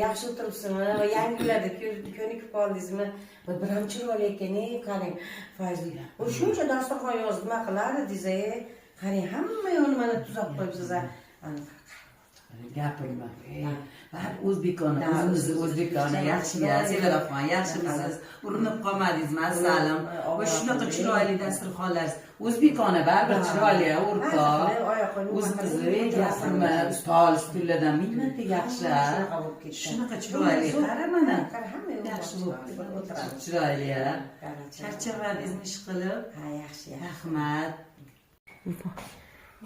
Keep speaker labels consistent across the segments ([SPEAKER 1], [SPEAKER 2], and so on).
[SPEAKER 1] Yaxshi o'tiribsizmi? Va yangi uylarda ko'nikib qoldingizmi? Va biram chiroyli ekan, ey, qarang, Fayzli. U shuncha dasturxon yozdi, nima qilar edingiz, ey? Qarang, hamma yo'lni mana tuzab qo'yibsiz, a. Ana,
[SPEAKER 2] Gapirma. Baribir o'zbekona, o'zimizni o'zbekona yaxshi ya, Sevaraxon, yaxshimisiz? Urinib qolmadingizmi, asalim? Va shunaqa chiroyli dasturxonlar. O'zbekona baribir chiroyli, o'rtoq. O'zimizni gapirma, stol, stullardan ming marta yaxshi.
[SPEAKER 1] Shunaqa bo'lib ketdi.
[SPEAKER 2] Shunaqa chiroyli, qara mana.
[SPEAKER 1] Qara, hamma yo'l
[SPEAKER 2] Yaxshi bo'libdi.
[SPEAKER 1] O'tiramiz.
[SPEAKER 2] Chiroyli, ya.
[SPEAKER 1] Qara,
[SPEAKER 2] Charchamadingizmi ish qilib?
[SPEAKER 1] Ha, yaxshi, yaxshi.
[SPEAKER 2] Rahmat.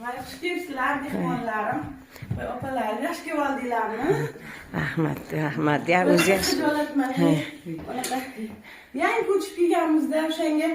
[SPEAKER 3] Voy, xush kelibsizlar, mehmonlarim. Voy, opalarim, yaxshi kelib oldinglarmi?
[SPEAKER 1] Rahmat, rahmat. Ya, o'zi yaxshi.
[SPEAKER 3] Xijolatman. Unaqa yangi ko'chib kelganimizda o'shanga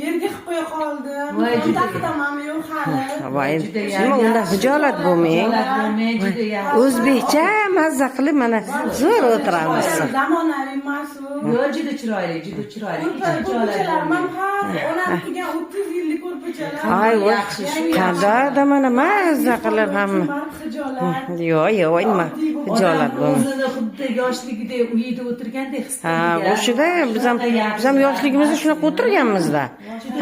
[SPEAKER 3] yerga qilib qo'ya qoldim.
[SPEAKER 2] Voy, juda-
[SPEAKER 3] Taxtam ham yo'q hali.
[SPEAKER 1] Voy,
[SPEAKER 2] Juda
[SPEAKER 1] nima undan xijolat bo'lmang.
[SPEAKER 2] Xijolat bo'lmang, juda yaxshi.
[SPEAKER 1] O'zbekcha mazza qilib mana zo'r o'tiramiz.
[SPEAKER 3] Zamonaviy emas u.
[SPEAKER 2] Yo'q, juda chiroyli, juda chiroyli. Hech xijolat
[SPEAKER 3] Ko'rpachalarim ham
[SPEAKER 2] bo'lmang.
[SPEAKER 3] har onam qilgan 30 yillik ko'rpachalar.
[SPEAKER 1] Ay, voy,
[SPEAKER 2] Yaxshi, shu
[SPEAKER 1] qanday mana mazza qilib hamma.
[SPEAKER 3] Baribir xijolat.
[SPEAKER 1] Yo'q, yo'q, nima xijolat
[SPEAKER 2] Odam
[SPEAKER 1] bo'lmang.
[SPEAKER 2] o'zini xuddi yoshligidek uyida o'tirgandek his
[SPEAKER 1] Ha,
[SPEAKER 2] qiladi.
[SPEAKER 1] o'shida biz ham
[SPEAKER 2] Shunaqa
[SPEAKER 1] biz ham yoshligimizda shunaqa o'tirganmizda.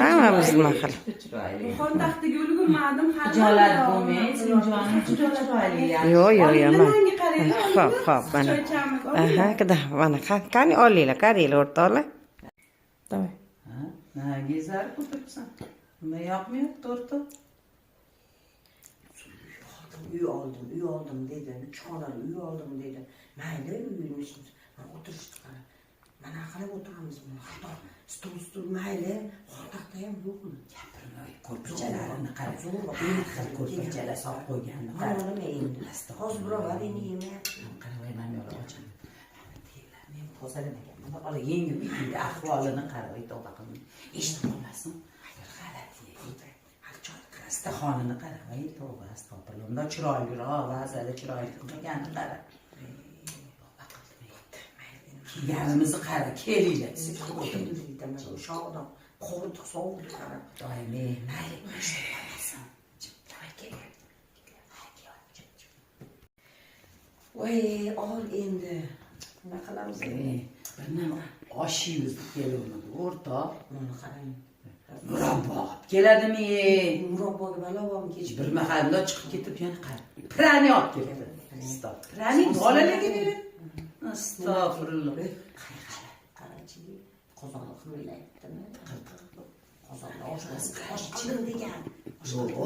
[SPEAKER 1] Hammamiz nima qilib.
[SPEAKER 2] Juda chiroyli.
[SPEAKER 3] Xon taxtiga ulgurmadim hali.
[SPEAKER 2] Xijolat bo'lmang, Sinjonim, juda chiroyli. Yaxshi.
[SPEAKER 1] Yo'q, yo'q, yo'q.
[SPEAKER 3] Olinglar, manga qaranglar,
[SPEAKER 1] Xo'p,
[SPEAKER 3] olinglar.
[SPEAKER 1] xo'p, mana.
[SPEAKER 3] Choy ichamiz,
[SPEAKER 1] Aha,
[SPEAKER 3] olinglar.
[SPEAKER 1] qida, mana qani olinglar, qaranglar o'rtoqlar. Давай.
[SPEAKER 2] Ha, nimaga ezarib o'tiribsan? Nima yoqmayapti, o'rtoq?
[SPEAKER 1] Uy oldim, uy oldim dedi. Uch xonali uy oldim dedi. Mayli, uyni mana o'tirishdi, qara. Mana qilib o'tiramiz buni. Hatto stol, stol mayli, xontaxta ham yo'qmi?
[SPEAKER 2] Gapirma, ko'rpachalarini qara.
[SPEAKER 1] Zo'r.
[SPEAKER 2] Har xil ko'rpachalar solib qo'yganini
[SPEAKER 1] Mana
[SPEAKER 2] qara.
[SPEAKER 1] olma endi. Hozir birov varenye yemayapti.
[SPEAKER 2] Qara, voy, mana yo'q ochaman. Men tozalamaganman. Ola yangi uyni ahvolini qara, voy, tavba qildim. Eshitib qolmasin. Bir g'alati.
[SPEAKER 1] Hali choy qara.
[SPEAKER 2] Istaxonini qara, voy, tavba, astag'firullah. Bundan chiroyliroq, vazali chiroyli qilmaganini qara. Tavba qildim. Kelganimizni qara, kelinglar.
[SPEAKER 1] Shodon, qovurdiq, sovurdiq, qara.
[SPEAKER 2] Xudoyim, ey, mayli, eshitib qolmasin. Давай, kel. Kel.
[SPEAKER 1] Voy, ol endi. Nima qilamiz endi?
[SPEAKER 2] Ey, bir nima osh yeymiz deb keluvmidi, o'rtoq?
[SPEAKER 1] Buni qarang.
[SPEAKER 2] Murabbo olib keladimi?
[SPEAKER 1] Murabboga balo bormi kech?
[SPEAKER 2] Bir mahal bundoq chiqib ketib yana qara. Prani olib keldi. Stop. Prani bolalarga berib. Astag'firulloh.
[SPEAKER 1] Qarachi, qozonni qimirlayaptimi? Qozonni osh osh qildim degan.
[SPEAKER 2] Yo'q.